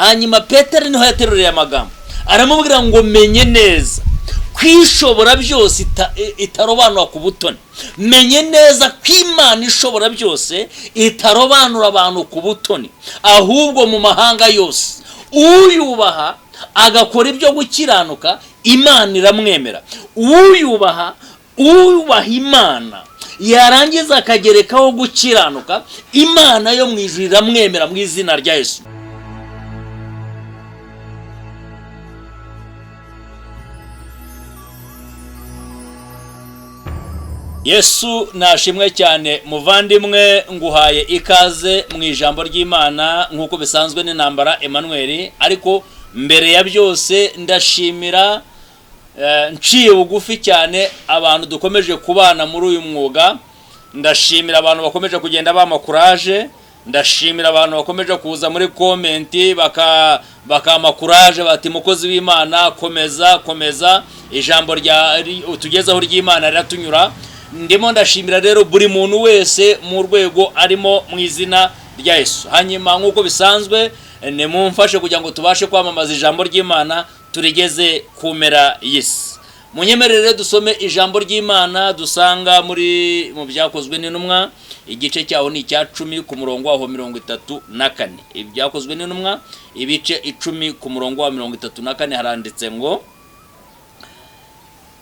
Hanyuma Petero niho yateruriye amagambo, aramubwira ngo menye neza kwishobora byose itarobanura ku butoni. Menye neza ko Imana ishobora byose itarobanura abantu ku butoni, ahubwo mu mahanga yose uyubaha agakora ibyo gukiranuka Imana iramwemera. Uyubaha, ubaha Imana yarangiza akagerekaho gukiranuka, Imana yo mu ijuru iramwemera mu izina rya Yesu. Yesu nashimwe cyane. Muvandimwe, nguhaye ikaze mu ijambo ry'Imana nk'uko bisanzwe n'Intambara Emmanuel. Ariko mbere ya byose ndashimira nciye bugufi cyane abantu dukomeje kubana muri uyu mwuga. Ndashimira abantu bakomeje kugenda bampa courage, ndashimira abantu bakomeje kuza muri comment bakampa courage, bati mukozi w'Imana komeza komeza, ijambo rya utugezaho ry'Imana riratunyura. Ndimo ndashimira rero buri muntu wese mu rwego arimo mu izina rya Yesu. Hanyuma nk'uko bisanzwe nimumfashe kugira ngo tubashe kwamamaza ijambo ry'Imana turigeze ku mpera y'isi. Munyemerere dusome ijambo ry'Imana dusanga muri mu Byakozwe n'Intumwa, igice cyaho ni icya 10 ku murongo waho 34. Ibyakozwe n'Intumwa ibice 10 ku murongo wa 34 haranditse ngo,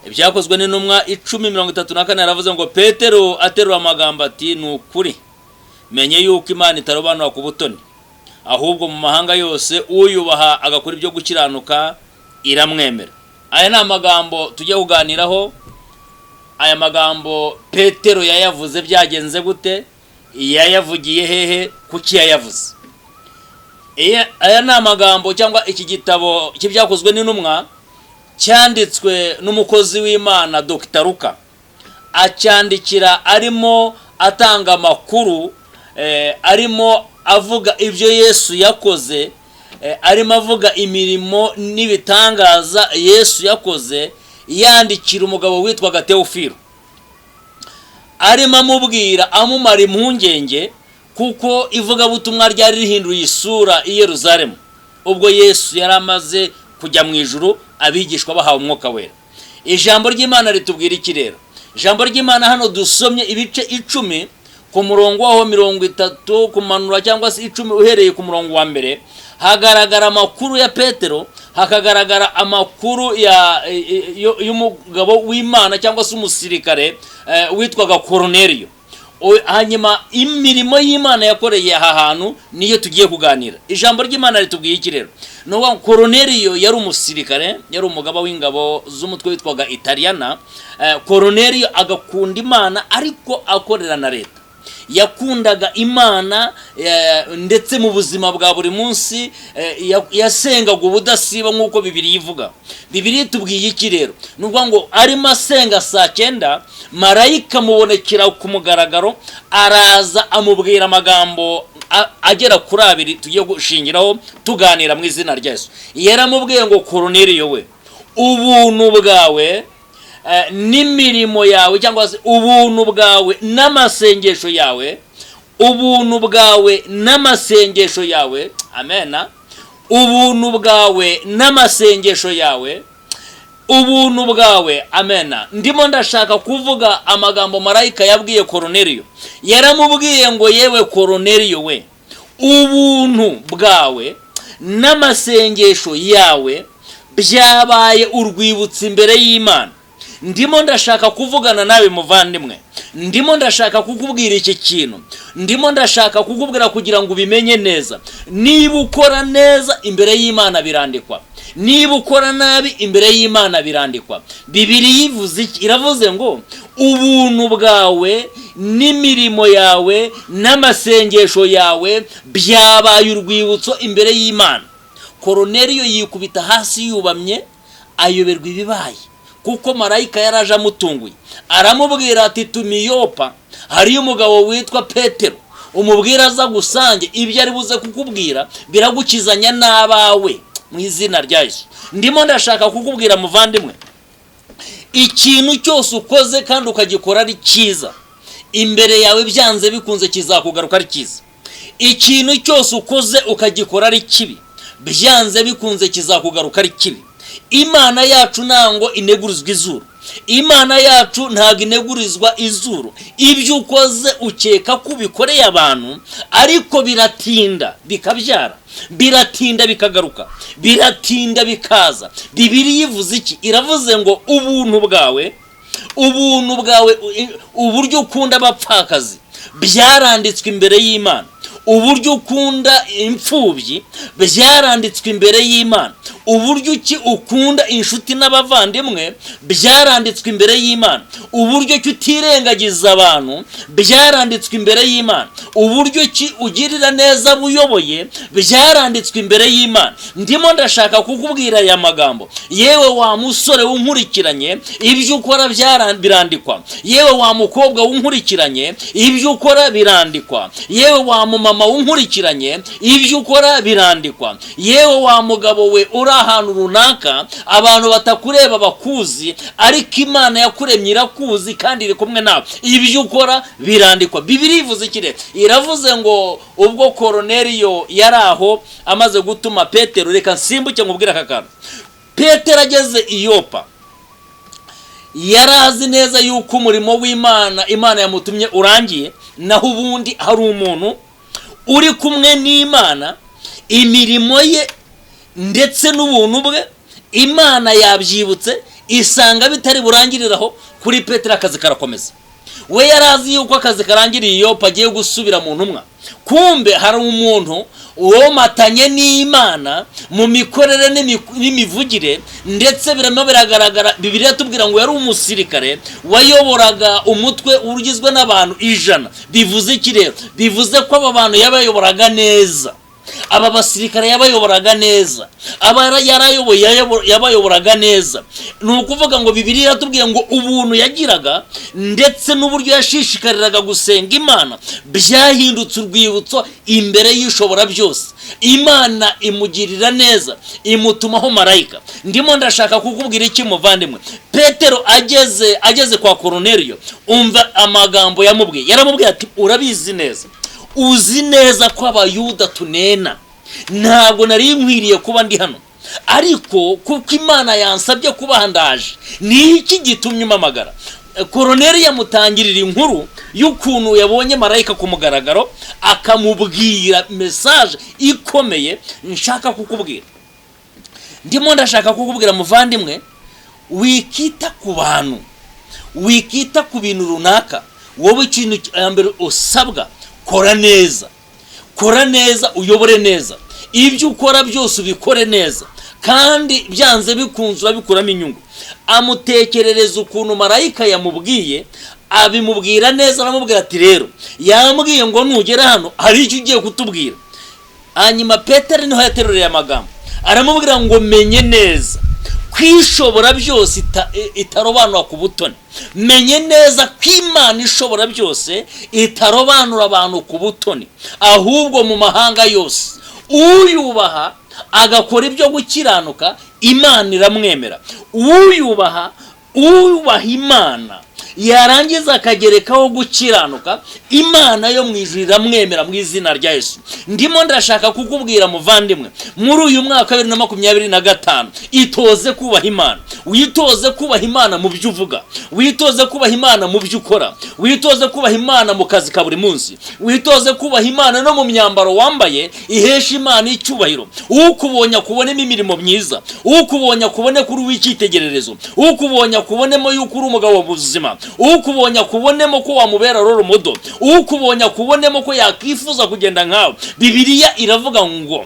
Ibyakozwe n'Intumwa 10:34 haravuze ngo Petero aterura amagambo ati ni ukuri menye yuko Imana itarobanura ku butoni, ahubwo mu mahanga yose uyubaha agakora ibyo gukiranuka iramwemera. Aya ni amagambo tujya kuganiraho. Aya magambo Petero yayavuze byagenze gute? Yayavugiye hehe? Kuki yayavuze? Aya ni amagambo cyangwa iki gitabo cy'Ibyakozwe n'Intumwa cyanditswe n'umukozi w'Imana Dr Luka, acyandikira arimo atanga amakuru, arimo avuga ibyo Yesu yakoze, arimo avuga imirimo n'ibitangaza Yesu yakoze, yandikira umugabo witwaga Teofilo, arimo amubwira amumara impungenge kuko ivugabutumwa ryari rihinduye isura i Yerusalemu ubwo Yesu yari amaze kujya mu ijuru, abigishwa bahawe umwuka wera. Ijambo ry'Imana ritubwira iki rero? Ijambo ry'Imana hano dusomye ibice 10 ku murongo waho 30 kumanura, cyangwa se 10 uhereye ku murongo wa mbere, hagaragara amakuru ya Petero, hakagaragara amakuru y'umugabo w'Imana cyangwa se umusirikare witwaga Korneliyo. Hanyuma imirimo y'Imana yakoreye aha hantu niyo tugiye kuganira. Ijambo ry'Imana ritubwiye iki rero? Nuko Korneliyo yari umusirikare, yari umugaba w'ingabo z'umutwe witwaga Italiana. Korneliyo agakunda Imana ariko akorera na leta. Yakundaga Imana ndetse mu buzima bwa buri munsi yasengaga ubudasiba nk'uko Bibiliya ivuga. Bibiliya itubwiye iki rero? Ni ukuvuga ngo arimo asenga saa 9, marayika amubonekera ku mugaragaro, araza amubwira amagambo agera kuri 2 tugiye gushingiraho tuganira mu izina rya Yesu. Yaramubwiye ngo Korneliyo we, ubuntu bwawe n'imirimo yawe, cyangwa se ubuntu bwawe n'amasengesho yawe, ubuntu bwawe n'amasengesho yawe, amena, ubuntu bwawe n'amasengesho yawe, ubuntu bwawe, amena. Ndimo ndashaka kuvuga amagambo marayika yabwiye Korneliyo. Yaramubwiye ngo yewe Korneliyo we, ubuntu bwawe n'amasengesho yawe byabaye urwibutso imbere y'Imana. Ndimo ndashaka kuvugana nawe muvandimwe, ndimo ndashaka kukubwira iki kintu, ndimo ndashaka kukubwira kugira ngo ubimenye neza. Niba ukora neza imbere y'Imana birandikwa, niba ukora nabi imbere y'Imana birandikwa. Bibiliya ivuze iki? Iravuze ngo ubuntu bwawe n'imirimo yawe n'amasengesho yawe byabaye urwibutso imbere y'Imana. Korneliyo yikubita hasi yubamye, ayoberwa ibibaye, kuko marayika yaraje amutunguye, aramubwira ati tumiyopa hariyo umugabo witwa Petero, umubwira aza gusange ibyo ari buze kukubwira biragukizanya n'abawe mu izina rya Yesu. Ndimo ndashaka kukubwira muvandimwe, ikintu cyose ukoze kandi ukagikora ari cyiza imbere yawe byanze bikunze kizakugaruka ari cyiza. Ikintu cyose ukoze ukagikora ari kibi Byanze bikunze kizakugaruka ari kibi. Imana yacu ntango inegurizwa izuru. Imana yacu ntabwo inegurizwa izuru. Ibyo ukoze ukeka ko ubikoreye abantu, ariko biratinda bikabyara, biratinda bikagaruka, biratinda bikaza. Bibiliya ivuze iki? Iravuze ngo ubuntu bwawe, ubuntu bwawe, uburyo ukunda abapfakazi byaranditswe imbere y'Imana, uburyo ukunda imfubyi byaranditswe imbere y'Imana, uburyo ki ukunda inshuti n'abavandimwe byaranditswe imbere y'Imana, uburyo ki utirengagiza abantu byaranditswe imbere y'Imana, uburyo ki ugirira neza abo uyoboye byaranditswe imbere y'Imana. Ndimo ndashaka kukubwira aya magambo: yewe wa musore wunkurikiranye, ibyo ukora birandikwa. Yewe wa mukobwa wunkurikiranye, ibyo ukora birandikwa. Yewe wa mumama wunkurikiranye, ibyo ukora birandikwa. Yewe wa mugabo we uri ahantu runaka abantu batakureba bakuzi, ariko Imana yakuremye irakuzi kandi iri kumwe nawe. Ibyo ukora birandikwa. Bibiliya ivuze iki rero? Iravuze ngo ubwo Koroneriyo yari aho amaze gutuma Petero, reka nsimbuke nkubwire aka kantu. Petero ageze i Yopa, yari azi neza yuko umurimo w'Imana Imana yamutumye urangiye. Naho ubundi hari umuntu uri kumwe n'Imana, imirimo ye ndetse n'ubuntu bwe Imana yabyibutse, isanga bitari burangirire aho kuri Petero. Akazi karakomeza. We yari azi yuko akazi karangiriye i Yopa, agiye gusubira mu ntumwa. Kumbe hari umuntu womatanye n'Imana mu mikorere n'imivugire, ndetse birimo biragaragara. Bibiliya tubwira ngo yari umusirikare wayoboraga umutwe ugizwe n'abantu 100. Bivuze iki rero? Bivuze ko aba bantu yabayoboraga neza, aba basirikare yabayoboraga neza, aba yarayoboye yabayoboraga neza. Ni ukuvuga ngo Bibiliya iratubwiye ngo ubuntu yagiraga ndetse n'uburyo yashishikariraga gusenga Imana byahindutse urwibutso imbere y'Ishobora byose. Imana imugirira neza, imutumaho marayika. Ndimo ndashaka kukubwira iki, muvandimwe? Petero ageze kwa Koroneriyo, umva amagambo yamubwiye. Yaramubwiye ati: "Urabizi neza, uzi neza ko Abayuda tunena. Ntabwo nari nkwiriye kuba ndi hano, ariko kuko Imana yansabye kubaha ndaje. Ni iki gitumye umpamagara?" Koroneri yamutangirira inkuru y'ukuntu yabonye marayika ku mugaragaro, akamubwira message ikomeye nshaka kukubwira. Ndimo ndashaka kukubwira, muvandimwe, wikita ku bantu, wikita ku bintu runaka. Wowe ikintu cya mbere usabwa, kora neza, kora neza, uyobore neza. Ibyo ukora byose ubikore neza, kandi byanze bikunze urabikuramo inyungu. Amutekerereza ukuntu marayika yamubwiye, abimubwira neza. Aramubwira ati: "Rero yambwiye ngo nugera hano hari icyo ugiye kutubwira." Hanyuma Petero niho yateruriye amagambo, aramubwira ngo: "Menye neza ko Ishobora byose itarobanura ku butoni. Menye neza ko Imana ishobora byose itarobanura abantu ku butoni, ahubwo mu mahanga yose uyubaha agakora ibyo gukiranuka, Imana iramwemera. Uyubaha, uyubaha Imana yarangiza akagerekaho gukiranuka, Imana yo mu ijuru iramwemera mu izina rya Yesu." Ndimo ndashaka kukubwira, muvandimwe, muri uyu mwaka wa 2025, itoze kubaha Imana. Witoze kubaha Imana mu byo uvuga, witoze kubaha Imana mu byo ukora, witoze kubaha Imana mu kazi ka buri munsi, witoze kubaha Imana no mu myambaro wambaye ihesha Imana icyubahiro. Ukubonye akubonemo imirimo myiza, ukubonye akubone kuri uw'icyitegererezo, ukubonye akubonemo yuko uri umugabo muzima, ukubonye akubonemo ko wamubera role model, ukubonye akubonemo ko yakwifuza kugenda nkawe. Bibiliya iravuga ngo,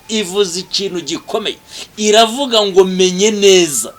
ivuze ikintu gikomeye, iravuga ngo: "Menye neza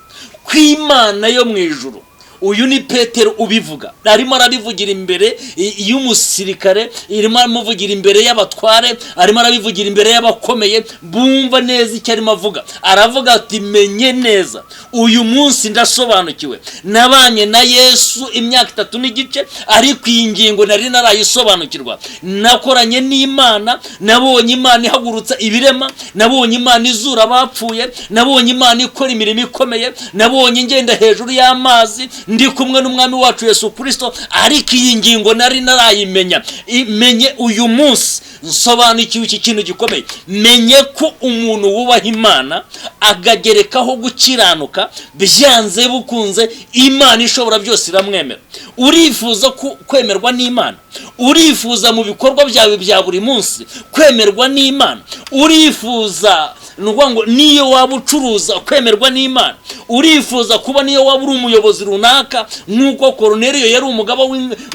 ko Imana yo mu ijuru." Uyu ni Petero ubivuga, arimo arabivugira imbere y'umusirikare, irimo aramuvugira imbere y'abatware, arimo arabivugira imbere y'abakomeye bumva neza icyo arimo avuga. Aravuga ati: "Menye neza, uyu munsi ndasobanukiwe. Nabanye na Yesu imyaka 3 n'igice, ariko iyi ngingo nari narayisobanukirwa. Nakoranye n'Imana, nabonye Imana ihagurutsa ibirema, nabonye Imana izura abapfuye, nabonye Imana ikora imirimo ikomeye, nabonye ngenda hejuru y'amazi ndi kumwe n'Umwami wacu Yesu Kirisito, ariko iyi ngingo nari narayimenya. Imenye uyu munsi." Nsobanukiwe iki kintu gikomeye, menye ko umuntu wubaha Imana akagerekaho gukiranuka, byanze bukunze Imana ishobora byose iramwemera. Urifuza kwemerwa n'Imana? Urifuza mu bikorwa byawe bya buri munsi kwemerwa n'Imana? Urifuza, ni ukuvuga ngo niyo waba ucuruza, kwemerwa n'Imana? Urifuza kuba niyo waba uri umuyobozi runaka, nk'uko Koroneriyo yari umugaba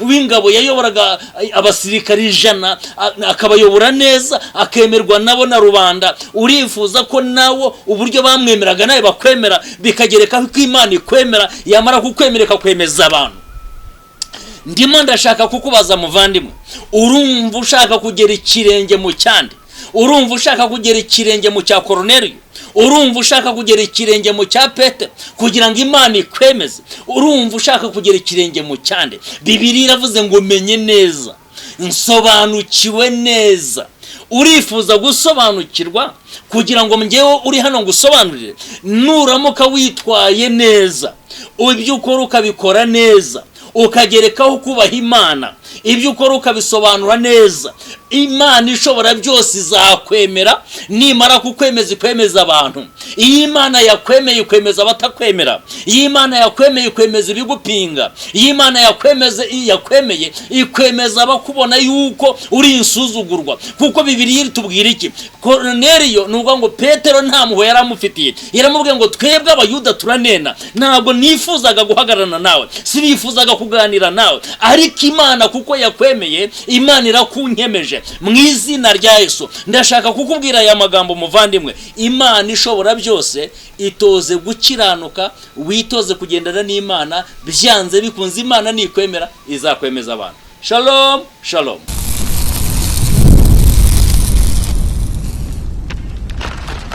w'ingabo, yayoboraga abasirikari 100, akabayobora neza, akemerwa nabo na rubanda? Urifuza ko nawo uburyo bamwemeraga nawe bakwemera, bikagereka ko Imana ikwemera, yamara kukwemera ikakwemeza abantu? Ndimo ndashaka kukubaza muvandimwe, urumva ushaka kugera ikirenge mu cyande? Urumva ushaka kugera ikirenge mu cya Koroneriyo? Urumva ushaka kugera ikirenge mu cya Petero kugira ngo Imana ikwemeze? Urumva ushaka kugera ikirenge mu cyande? Bibiliya iravuze ngo menye neza, nsobanukiwe neza. Urifuza gusobanukirwa kugira ngo ngewe uri hano ngusobanurire? Nuramuka witwaye neza, ibyo ukora ukabikora neza, ukagerekaho kubaha Imana, ibyo ukora ukabisobanura neza, Imana ishobora byose izakwemera. Nimara kukwemeza, ikwemeza abantu. Iyo Imana yakwemeye, ikwemeza abatakwemera. Iyo Imana yakwemeye, ikwemeza ibigupinga. Iyo Imana yakwemeye, ikwemeza abakubona yuko uri insuzugurwa. Kuko Bibiliya itubwira iki? Koroneriyo, ni ukuvuga ngo Petero nta mpuhwe yari amufitiye. Yaramubwiye ngo twebwe Abayuda turanena, ntabwo nifuzaga guhagararana nawe, sinifuzaga kuganira nawe, ariko Imana kuko yakwemeye, Imana irakunkemeje mu izina rya Yesu. Ndashaka kukubwira aya magambo muvandimwe: Imana ishobora byose, itoze gukiranuka, witoze kugendana n'Imana, byanze bikunze Imana nikwemera izakwemeza abantu. Shalom, shalom.